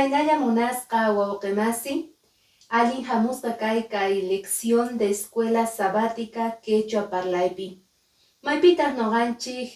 Imaynalla munasqa wawqimasi, allin hamusqa kay kay lección de escuela sabática quechua parlaypi. Maypitaq noqanchik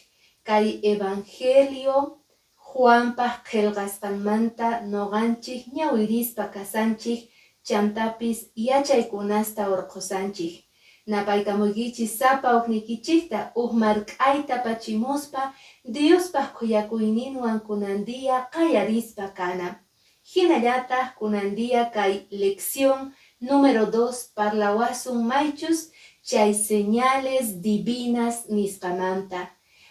kay evangelio Juanpaq qillqasqanmanta noqanchik ñawirispa kasanchik chantapis yachaykunasta urqhusanchik. Napaykamuykichis sapa ukniykichikta uj mark'ayta apachimuspa Diospaq khuyakuyninwan kunan día qallarispa kana. Hinallataq kunan día kay lección número 2 parlawasun maychus chay señales divinas nisqamanta.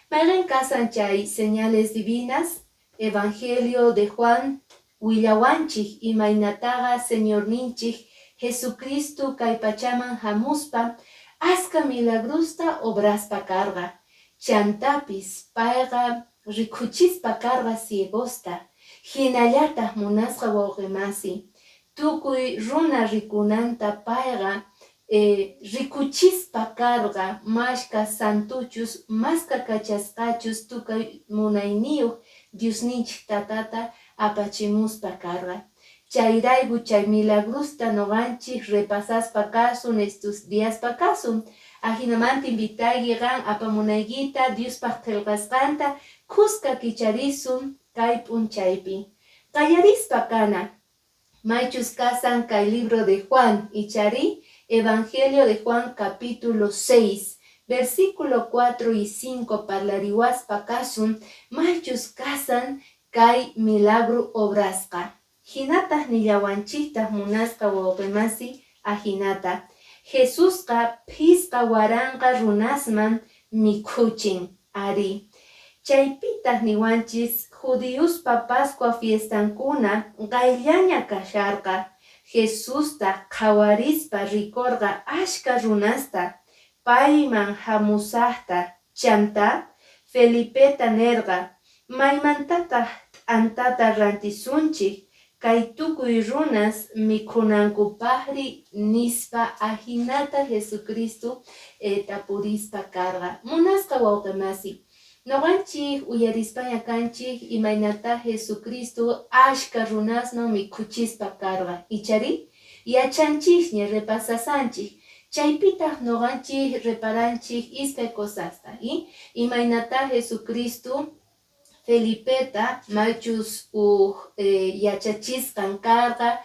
Mayqin kasan chay señales divinas? Evangelio de Juan willawanchik imaynataqa Señorninchik Jesucristo kay pachaman hamuspa aska milagrosta obraspa karqa. Chantapis payqa rikhuchispa karqa ciegosta. Hinallataq munasqa wawqimasi, tukuy runa rikunanta payqa rikuchispa karqa mashka santuchus, maska kachasqachus tukuy munayniyuq Diosninchik tatata apachimuspa karqa. Chayrayku chay milagrosta noqanchik repasaspa kasun, estos diaspa kasun. Ajinamanta invitayki qan apamunaykita Diospaq qillqasqanta khuska kicharisun kay p'unchaypi. Qallarispa kana maychus kasan kay libro de Juan, ichari Evangelio de Juan capítulo 6, versículo 4 y 5 parlariwaspa kasun maychus kasan kay milagro obrasqa. Hinataq nillawanchiktaq munasqa wawqimasi ajinata. Jesusqa 5000 runasman mikhuchin, ari. Chaypitaq niwanchis judíospa Pascua fiestankuna qayllaña kasharqa. Jesusta qhawarispa rikorqa ashka runasta payman jamusajta. Chantá Felipeta nerqa: Maymantataq t'antata rantisunchej kay tukuy runas mikhunankupajri? Nispa. Ajinata Jesucristo tapurispa karqa. Munasqa wawqimasi, noqanchik uyarispaña kanchik imaynata Jesucristo ashka runasman mikhuchispa karqa. Ichari yachanchikña, repasasanchik. Chaypitaq noqanchik reparanchik iskay cosasta. Imaynata Jesucristo Felipeta maychus uj yachachisqan karqa,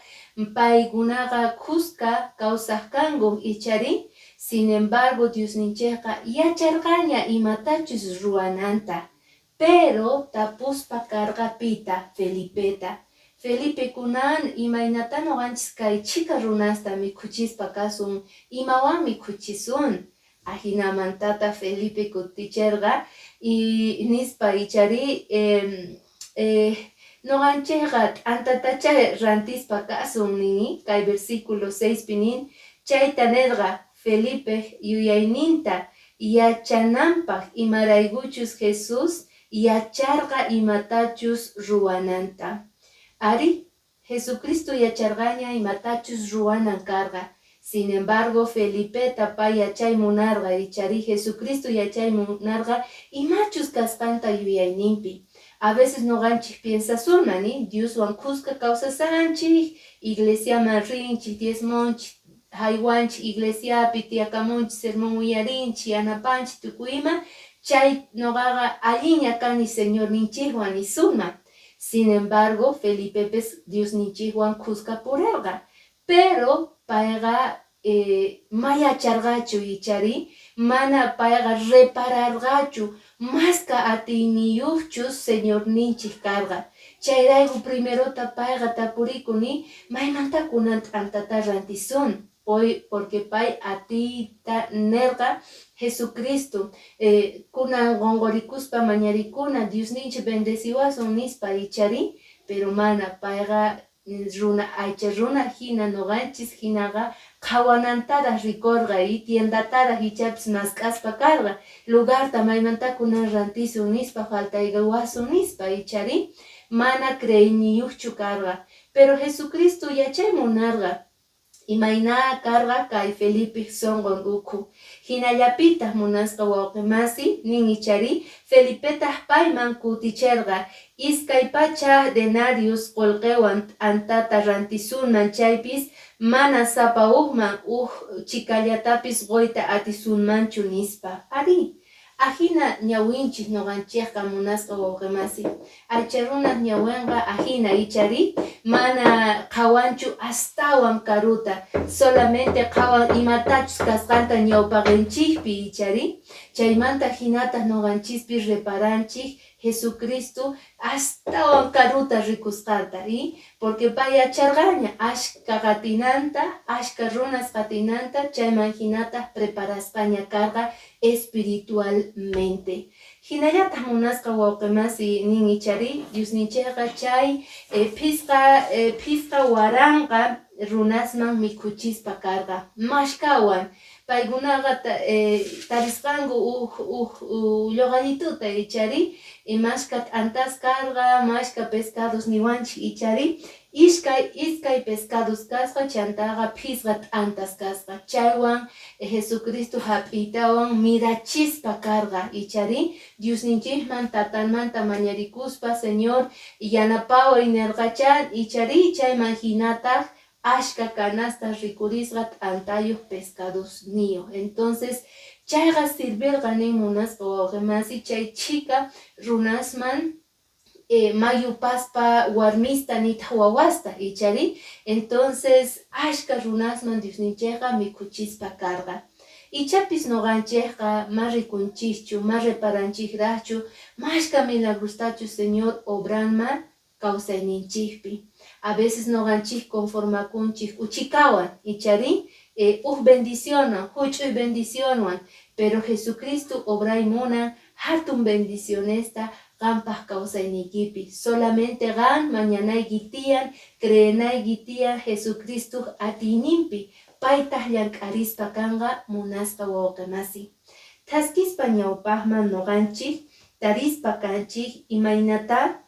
paykunaqa khuska kawsaq kanku, ichari. Sin embargo, Diosninchikqa yacharqaña imatachus ruwananta, pero tapuspa karqa pita? Felipeta. Felipe, kunan imaynata noqanchis kay chhika runasta mikhuchispa kasun, imawan mikhuchisun? Ajinamantata Felipe kuticherqa y nispa, ichari, noqanchikqa t'antatacha rantispa kasun nin. Kay versículo 6 pi nin: chayta nerqa Felipej yuyayninta yachananpaj, imaraykuchus Jesús yacharqa imatachus ruwananta. Ari, Jesucristo yacharqaña imatachus ruwanan karqa. Sin embargo, Felipeta pay yachay munarqa, ichari Jesucristo yachay munarqa imachus kasqanta yuyayninpi. A veces noqanchik piensasunman, ni Dioswan khuska kawsasanchik, iglesiaman rinchik, diezmonchik, haywanchik iglesiapi, tiyakamunchik, sermón uyarinchik, yanapanchik, tukuy ima, chay noqaqa allinña kani Señorninchikwan nisunman. Sin embargo, Felipepis Diosninchikwan khuska purerqa, pero payqa mayacharqachu, ichari mana payqa repararqachu maska atiyniyuqchus Señorninchik karqa. Chayrayku primerota payqa tapurikuni: maymanta kunan t'antata rantisun? Porque pay atiyta nerqa Jesucristo kunan qonqorikuspa mañarikuna, Diosninchik bendeciwasun nispa, ichari. Pero mana, payqa runa aycha runa hina noqanchis hinaqa qhawanantaraq rikorqa y tiendataraq ichapis mask'aspa karqa lugarta, maymanta kunan rantisun nispa, faltaykawasun nispa, ichari. Mana creeyniyuqchu karqa, pero Jesucristo yachay munarqa. Imayna karqa kay Felipej sonqon ukhu. Jinallapitaj munasqa wawqe masi nin ichari, Felipetaj payman kuticherqa, 200 denarios qolqewan t'antata rantisunman chaypis, mana sapa ujman uj chhikallatapis qoyta atisunmanchu, nispa. Arí, ajina ñawinchik ñuqanchikqa munasqa wawqe masi. Aycha runaq ñawinqa ajina ichari, mana qhawanchu astawan karuta, solamente qhawan imatachus kasqanta ñawpaqinchikpi ichari. Chaymanta hinataq ñuqanchispi reparanchik Jesucristo astawan karuta rikusqanta, y porque pay yacharqaña ashka qatinanta, ashka runas qatinanta, chayman hinataq preparasqaña karqa espiritualmente. Hinallataq munasqa wawqe masi nin ichari, Diosninchikqa chay 5000 runasman mikhuchispa karqa mashkawan. Paykunaqa tarisqanku uj lloqallituta ichari, mashka t'antas karqa, mashka pescados niwanchik ichari, iskay pescados kasqa, chantaqa 5 t'antas kasqa. Chaywan Jesucristo hap'iytawan mirachispa karqa ichari, Diosninchikman tatanmanta mañarikuspa, Señor yanapaway nerqacha ichari, chayman hinataq ashka canastas rikurisqa t'antayuq pescadosniyuq. Entonces chayqa sirvirqa nin munasqa wawqe masi chay chhika runasman mayupaspa warmista nitaq wawasta ichari. Entonces ashka runasman Diosninchikqa mikhuchispa karqa. Ichapis ñuqanchikqa ma rikunchikchu, ma reparanchikraqchu mashka milagrostachu Señor obranman kawsayninchikpi. A veces ñuqanchik conformakunchik uchikawan ichari, uj bendicionwan, huch'uy bendicionwan, pero Jesucristo obray munan hatun bendicionesta qampaq kawsayniykipi. Solamente qan mañanayki tiyan, creenayki tiyan Jesucristo atiyninpi, paytaq llank'arispa kanqa munasqa wawqe masi. Thaskispa ñawpaqman ñuqanchik tarispa kanchik imaynata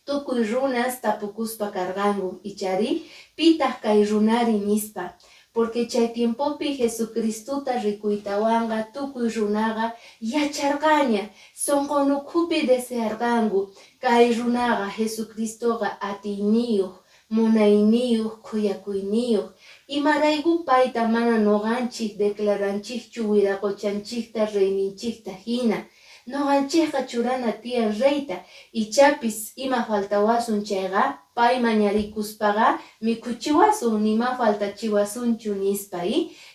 tukuy runas tapukuspa karqanku ichari, pitaq kay runari nispa. Porque chay tiempopi Jesucristota rikuytawanqa tukuy runaqa yacharqaña, sonqon ukhupi desearqanku kay runaqa Jesucristoqa atiyniyuq, munayniyuq, khuyakuyniyuq. Imarayku payta mana ñuqanchik declaranchikchu wiraqochanchikta reyninchikta hina. Ñuqanchikqa churana tiyan reyta, ichapis ima faltawasun chayqa pay mañarikuspaqa mikhuchiwasun, nima faltachiwasunchu nispa.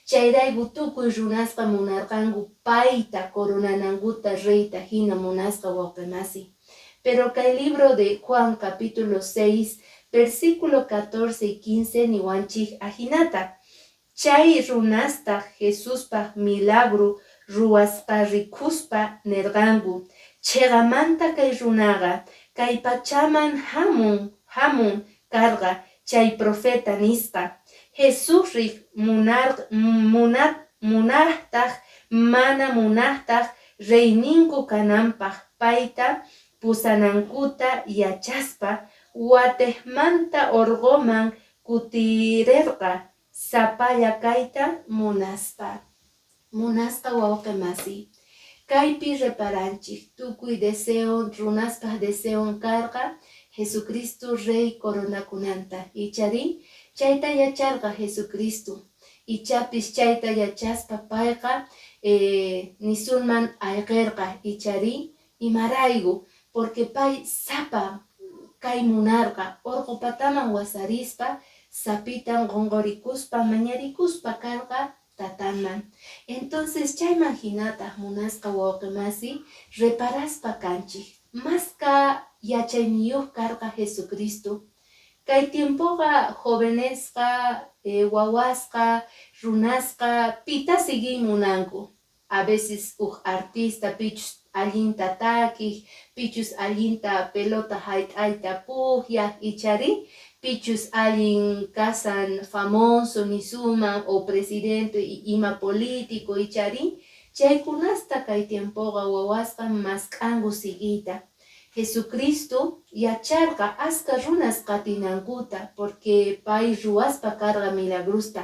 Chayrayku tukuy runasqa munarqanku payta coronanankuta reyta hina munasqa wawqe masi. Pero kay libro de Juan capítulo 6, versículo 14 y 15 niwanchik ajinata. Chay runastaq Jesuspaq milagro ruwasqa rikuspa nerqanku, Cheqamanta kay runaqa kay pachaman hamun karqa chay profeta, nispa. Jesusri munaqtaq mana munaqtaq reyninku kananpaq payta pusanankuta yachaspa, watejmanta orqoman kutirerqa sapalla kayta munaspa. Munasqa wawqe masi, kaypi reparanchik tukuy deseo runaspaq deseon karqa Jesucristo rey coronakunanta ichari, chayta yacharqa Jesucristo. Ichapis chayta yachaspa payqa nisunman ayqirqa ichari. Imarayku? Porque pay sapa kay munarqa, orqo pataman wasarispa sapitan qonqorikuspa mañarikuspa karqa tatanman. Entonces chayman hinataq munasqa wawqe masi reparaspa kanchik maska yachayniyuq karqa Jesucristo. Kay tiempoqa jovenesqa, wawasqa, runasqa pita siguiy munanku. A veces uj artista pichus allinta takiq, pichus allinta pelota hayt'ayta pujyaq ichari, pichus allin kasan famoso nisuman o presidente ima político ichari, chaykunasta kay tiempoqa wawasqa mask'anku siguiyta. Jesucristo yacharqa aska runas qatinankuta porque pay ruwaspa karqa milagrosta.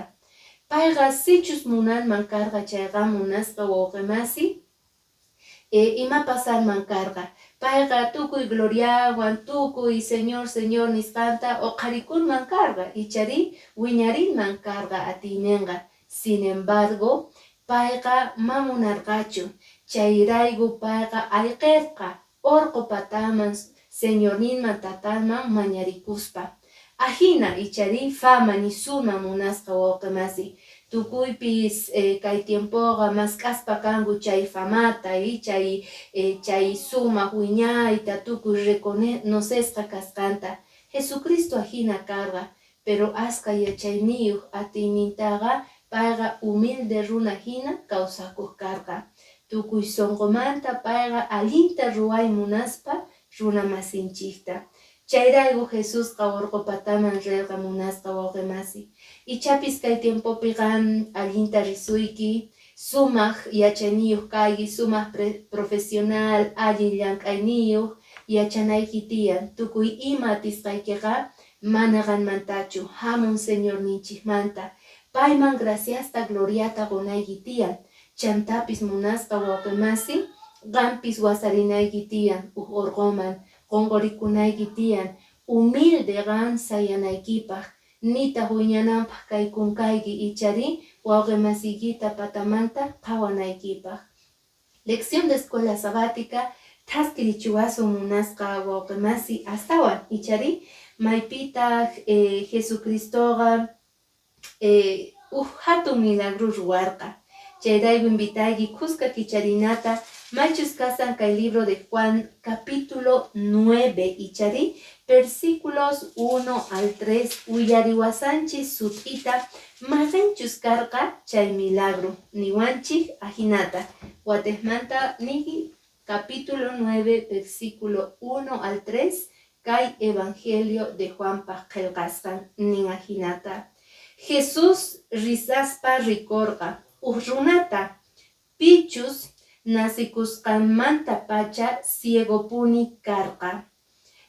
Payqa sichus munanman karqa chayqa, munasqa wawqimasi, ima pasanman karqa? Payqa tukuy gloriawan, tukuy Señor, Señor nisqanta uqharikunman karqa, ichari wiñarinman karqa atiyninqa. Sin embargo, payqa ma munarqachu. Chayrayku payqa ayqirqa orqo pataman Señorninman tatanman mañarikuspa. Ajina ichari fama nisunman, munasqa wawqimasi. Tukuypis kay tiempoqa mask'aspa kanku chay famata, chay sumaq wiñayta, tukuy reconocesqa kasqanta. Jesucristo ajina karqa, pero aska yachayniyuq atiynintaqa payqa humilde runa hina kawsakuq karqa. Tukuy sunqumanta payqa allinta ruway munaspa runa masinchikta. Chayrayku Jesusqa urqu pataman rirqa, munasqa wawqimasi. Ichapis kay tiempopiqa allinta risuyki, sumaq yachayniyuq kayki, sumaq profesional, allin llank'ayniyuq, yachanayki tiyan. Tukuy ima atisqaykiqa mana qanmantachu, hamun Señorninchikmanta. Payman graciasta, gloriata qunayki tiyan. Chantapis, munasqa wawqimasi, qampis wasarinayki tiyan huk urquman, qunqurikunayki tiyan, humilde qan sayanaykipaq, nitaq wiñananpaq kay kunkayki ichari wawqimasiykita patamanta qhawanaykipaq. Lección de escuela sabática thaskirichiwasun, munasqa wawqimasi, astawan ichari maypitaq Jesucristoqa huk hatun milagro ruwarqa. Chayrayku invitayki kuska kicharinata maychus kasan kay libro de Juan capítulo 9 ichari versículos 1 al 3 willariwasanchis sut'ita mayqinchus karqa chay milagro niwanchik ajinata. Watejmanta niki capítulo 9 versículo 1 al 3 kay Evangelio de Juanpaq qillqasqan nin ajinata. Jesús risaspa rikorqa uj runata pichus nacikusqanmantapacha ciegopuni karqa.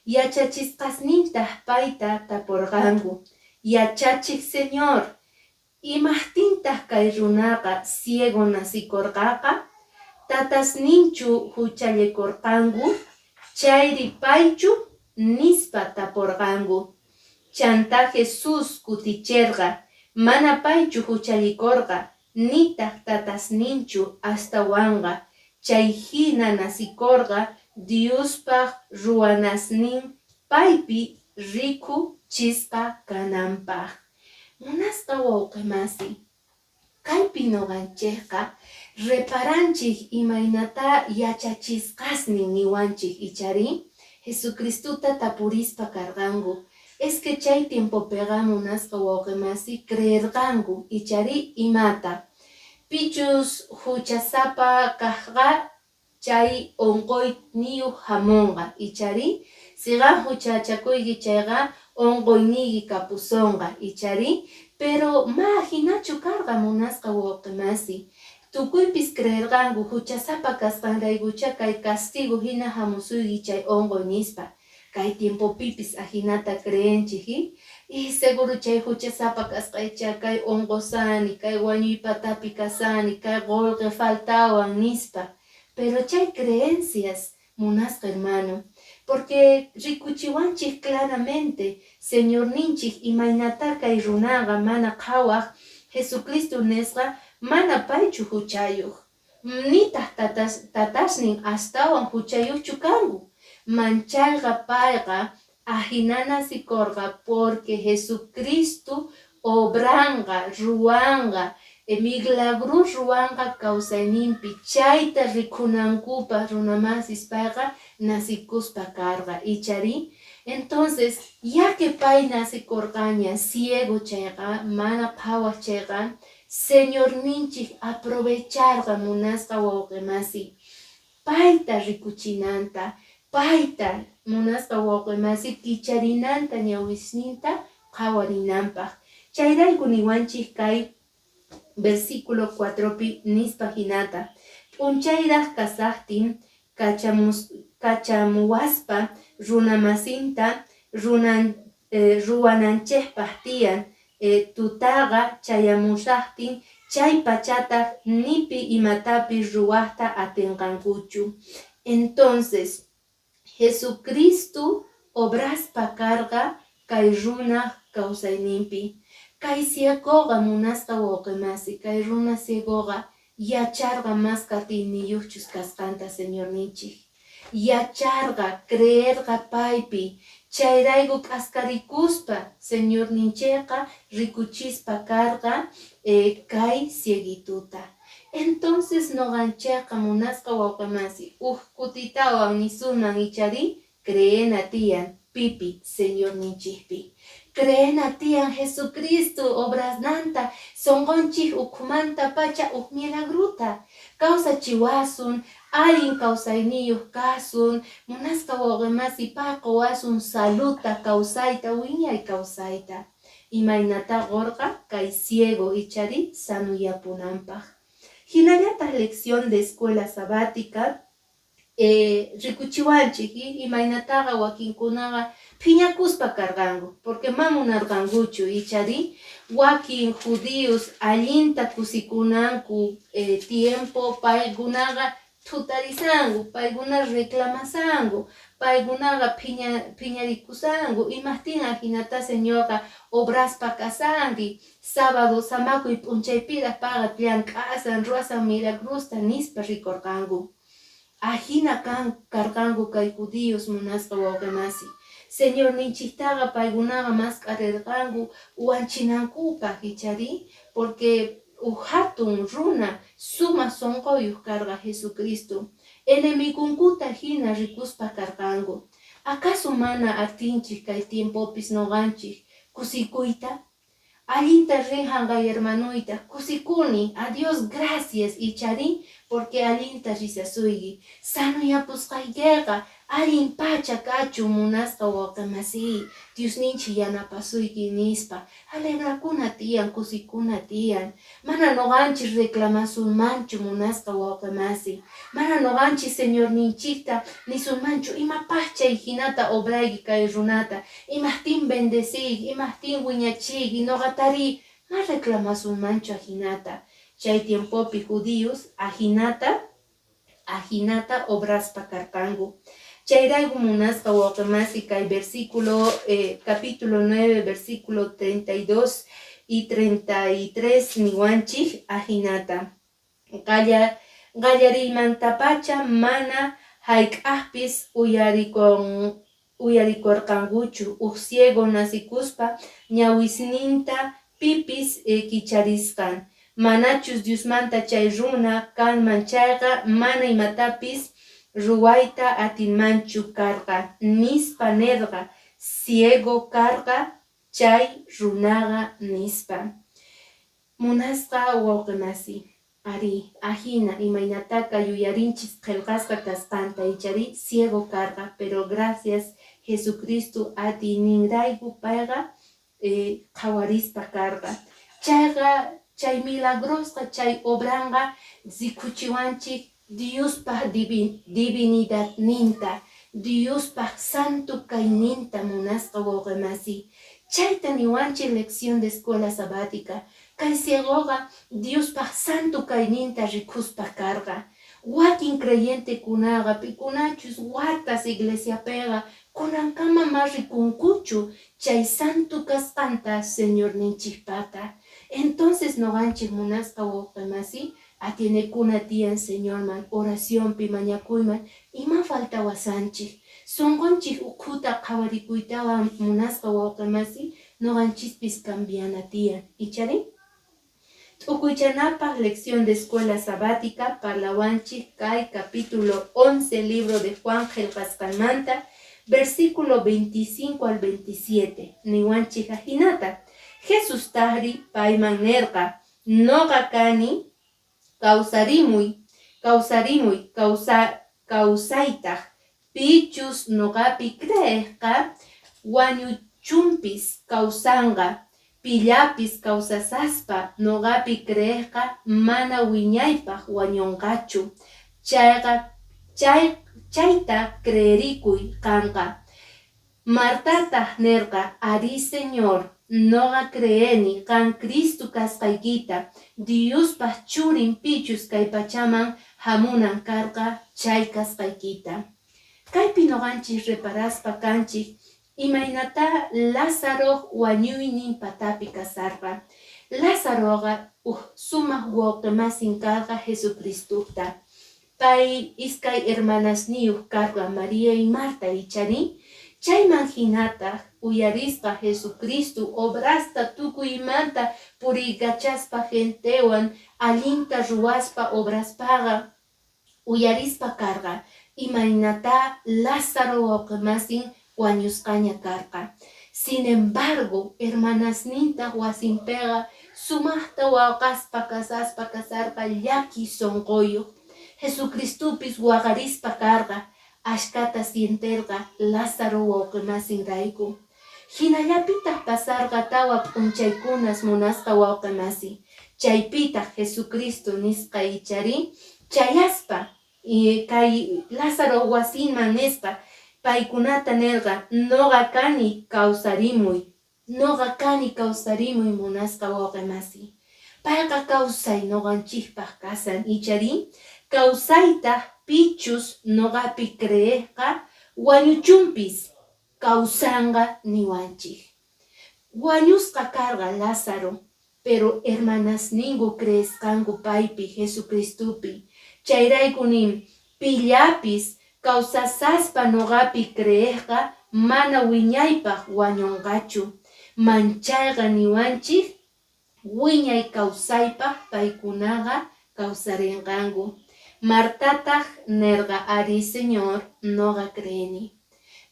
Yachachisqasnintaq payta taporqanku: "Yachachiq Señor, imajtintaq kay runaqa ciego nacikorqaqa? Tatasninchu juchallikorqanku, chayri paychu?" nispa taporqanku. Chantá Jesús kuticherqa: "Mana paychu juchallikorqa, nitaq tatasninchu, astawanqa chay jina nacikorqa Diospaq ruwanasnin paypi rikuchisqa kananpaq." Munasqa wawqimasi, kaypi nuqanchikqa reparanchik imaynata yachachisqasnin niwanchik ichari Jesucristota tapurispa karqanku. Es que chay tiempopiqa, munasqa wawqimasi, creerqanku ichari imata pichus huchasapa kaqqa chay unquyniyuq hamunqa ichari si qam huchachakuyki chayqa unquyniyki kapusonqa ichari. Pero ma hinachu karqa, munasqa wawqimasi. Tukuypis creerqanku huchasapa kasqanraykucha kay castigo hina hamusuyki chay unquy nispa. Kay tiempopipis ajinata creenchik y seguro chay huchasapa kasqaycha kay unqusani, kay wañuy patapi kasani, kay qullqi faltawan nispa. Pero chay creencias, munasqa hermano, porque rikuchiwanchik claramente Señorninchik imaynata kay runaqa mana qhawaq Jesucristo nisqa mana paychu huchayuq, nitaq tatasnin astawan huchayuqchu kanku, manchayqa payqa ajina nacikorqa porque Jesucristo obranqa, ruwanqa, milagros ruwanqa kawsayninpi, chayta rikunankupaq runamasis payqa nacikuspa karqa ichari. Entonces, ya que pay nacikorqaña ciego chayqa, mana qhawaq chayqa, Señorninchik aprovecharqa, munasqa wawqimasi, payta rikuchinanta, payta, munasqa wawqimasi, kicharinanta ñawisninta qhawarinanpaq. Chayrayku niwanchik kay versículo 4pi nispa hinata: p'unchayraq kasaqtin kachamus kachamuwaspa runamasinta runan ruwananchejpaj tiyan. Tutaqa chayamushajtin, chaypachataj ni pi imatapis ruwajta atenqankuchu. Entonces, Jesucristo obraspa karqa kay runaj kawsayninpi. Kay ciegoqa, munasqa wawqimasi, kay runa ciegoqa yacharqa mas katiyniyuqchus kasqanta Señorninchik. Yacharqa, creerqa paypi, chayrayku k'askarikuspa Señorninchikqa rikuchispa karqa kay cieguituta. Entonces noqanchikqa, munasqa wawqimasi, uj kutitawan nisunman ichari creena tiyan pipi? Señorninchikpi. Creena tiyan Jesucristo obrasnanta, sonqonchik ukhumanta pacha uj milagruta kawsachiwasun, allin kawsayniyuq kasun, munasqa wawqimasi, pay qowasun saludta, kawsayta, wiñay kawsayta. Imaynata qorqa kay ciego ichari sanuyapunanpaq. Hinallataq lección de escuela sabática rikuchiwanchik imaynataqa wakinkunaqa phiñakuspa karqanku, porque ma munarqankuchu ichari wakin judíos allinta kusikunanku tiempo paykunaqa thutarisanku, paykuna reclamasanku, paykunaqa phiñarikusanku, imajtin ajinata Señorqa obraspa kasanki, sábado samakuy p'unchaypiraq payqa llank'asan, ruwasan milagrosta nispa rikurqanku. Ajina kan karqanku kay judíos, munasqa wawqimasi. Señorninchiktaqa paykunaqa mask'arirqanku wanchinankupaq ichari, porque uj hatun runa sumaq sunquyuq karqa Jesucristo. Enemigunkuta hina rikuspa karqanku. Acaso mana atinchik kay tiempopis noqanchik kusikuyta? Allinta rin hanqay hermanuyta, kusikuni, a Dios gracias ichari, porque allinta risasuyki. Sanuyapusqaykiqa allin pacha kachun, munasqa wawqimasiy, Diosninchik yanapasuyki nispa. Alegrakuna tiyan, kusikuna tiyan. Mana noqanchik reclamasunmanchu, munasqa wawqimasi. Mana noqanchik Señorninchikta nisunmanchu imapaq chay hinata obrayki kay runata, imaqtin bendeciyki, imaqtin wiñachiyki, noqatari ma reclamasunmanchu ajinata. Chay tiempopi judíos ajinata obraspa karqanku. Chayrayku, munasqa wawqimasi, kay versículo, capítulo 9, versículo 32 y 33 niwanchik ajinata. Qallariymantapacha mana hayk'aqpis uyarikurqankuchu uj ciego nasikuspa ñawisninta pipis kicharisqan. Manachus Diosmanta chay runa kanman chayqa mana imatapis ruwayta atinmanchu karqa nispa nirqa ciego karqa chay runaqa nispa. Munasqa wawqimasi, ari, ajina imaynataqa yuyarinchis qillqasqa kasqanta ichari ciego karqa, pero gracias Jesucristo atiyninrayku payqa qhawarispa karqa. Chayqa chay milagrosqa, chay obranqa rikuchiwanchik Diospaq divinidadninta, Diospaq santo kayninta, munasqa wawqimasi. Chayta niwanchik lección de escuela sabática. Kay ciegoqa Diospaq santo kayninta rikuspa karqa. Wakin creyentekunaqa pikunachus watas iglesiapiqa kunankama ma rikunkuchu chay santo kasqanta Señorninchikpata. Entonces noqanchik, munasqa wawqimasi, atienekuna tiyan Señorman, oracionpi mañakuyman, ima faltawasanchik. Sunqunchik ukhuta qhawarikuytawan, munasqa wawqimasi, noqanchispis cambiana tiyan. Ichari? T'ukuychanapaq lección de escuela sabática parlawanchik kay capítulo 11 libro de Juan qillqasqanmanta, versículo 25 al 27. Niwanchik ajinata. Jesustaqri payman nirqa: Noqa kani kawsarimuy, kawsarimuy, kawsaytaq. Pichus noqapi creeqqa wañuchunpis kawsanqa. Pillapis kawsasaspa noqapi creeqqa mana wiñaypaq wañunqachu. Chayqa chay Chayta creerikuy qanqa. Martataj nerqa, Arí, Señor, noqa creeni qan Cristo kasqaykita, Diospaj Churin pichus kay pachaman jamunan karqa chay kasqaykita. Kaypi noqanchis reparaspa kanchik imaynatá Lázaroj wañuynin patapi kasarqa. Lázaroqa uj sumaq wawqimasin karqa Jesucristujta. Pay iskay hermanasniyuq karqa, María y Marta, icharí? Chayman hinataq uyarisqa Jesucristo obrasta tukuymanta puriykachaspa gentewan allinta ruwaspa obraspaqa uyarispa karqa imaynatá Lázaro wawqimasin wañusqaña karqa. Sin embargo, hermanasnintaq wasinpiqa sumaqta waqaspa kasaspa kasarqa llaki sunquyuq. Jesucristopis waqarispa karqa, ashkata sienterqa Lázaro wawqimasinrayku. Hinallapitaq pasarqa 4 p'unchaykunas, munasqa wawqimasi. Chaypitaq Jesucristo nisqa, icharí, chayaspa kay Lázaro wasinman nisqa, paykunata nerqa: "Noqa kani kawsarimuy, noqa kani kawsarimuy", munasqa wawqimasi. Payqa kawsay noqanchikpaq kasan, icharí? Kawsaytaq pichus noqapi creeqqa wañuchunpis kawsanqa niwanchik. Wañusqa karqa Lázaro, pero hermanasninku creesqanku paypi, Jesucristopi. Chayrayku nin: pillapis kawsasaspa noqapi creeqqa mana wiñaypaq wañunqachu. Manchayqa niwanchik wiñay kawsaypaq paykunaqa kawsarinqanku. Martataq nerqa: "Arí, Señor, noqa creeni".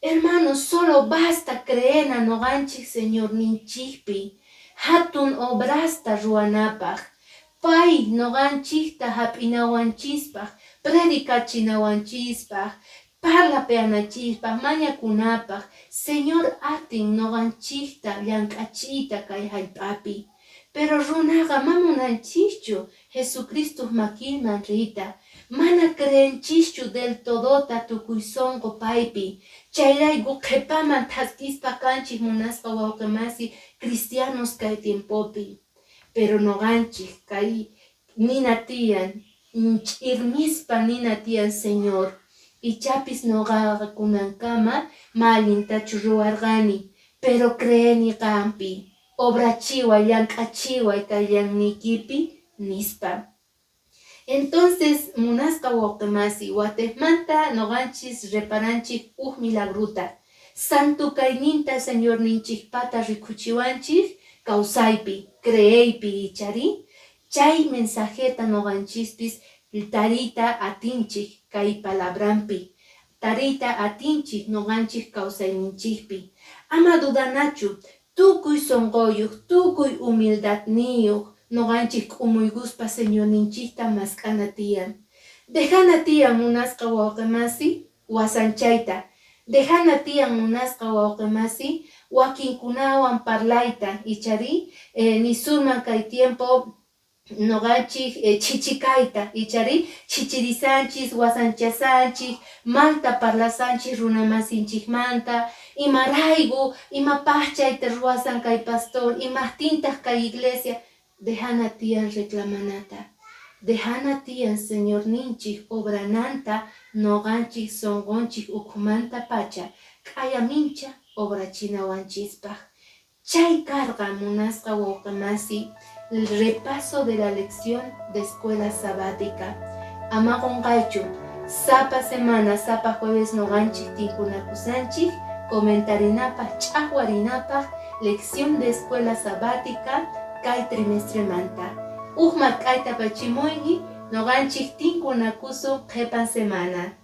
Hermanos, solo basta creena noqanchik Señorninchikpi hatun obrasta ruwanapaq, pay noqanchikta hap'inawanchispaq, predicachinawanchispaq, parlapeananchispaq, mañakunapaq. Señor atin noqanchikta llank'achiyta kay hallp'api. Pero runaqa ma munanchikchu Jesucristoq makinman riyta. Mana creenchischu del todota tukuy sunqu paypi. Chayrayku qhipaman thaskispa kanchik, munasqa wawqimasi, cristianos kay tiempopi. Pero noqanchik kay nina tiyan, ch'irmispa nina tiyan: "Señor, ichapis noqaqa kunankama ma allintachu ruwarqani, pero creeni qampi, obrachiway, llank'achiway kay llanniykipi", nispa. Entonces, munasqa wawqimasi, watejmanta noqanchis reparanchik uj milagruta. Santo kayninta Señorninchikpata rikuchiwanchik kawsaypi, creeypi, icharí? Chay mensajeta noqanchispis tariyta atinchik kay palabranpi. Tariyta atinchik noqanchik kawsayninchikpi. Ama dudanachu, tukuy sunquyuq, tukuy humildadniyuq noqanchik k'umuykuspa Señorninchikta mask'ana tiyan. Dejana tiyan, munasqa wawqimasi, wasanchayta. Dejana tiyan, munasqa wawqimasi, wakinkunawan parlayta, icharí? Nisunman kay tiempo noqanchik chichikayta, icharí? Chichirisanchis, wasanchasanchik, malta parlasanchik runamasinchikmanta, imarayku, imapaq chayta ruwasan kay pastor, imaqtintaq kay iglesia. Dejana tiyan reclamanata. Dejana tiyan Señorninchik obrananta noqanchik sunqunchik ukhumanta pacha k'ayamincha obrachinawanchispaq. Chay karqa, munasqa wawqimasi, repaso de la lección de escuela sabática. Ama qunqaychu, sapa semana, sapa jueves noqanchik tinkunakusanchik comentarinapaq, ch'aqwarinapaq lección de escuela sabática kay trimestremanta. Uj mark'ayta apachimuyki, noqanchik tinkunakusun qhipan semana.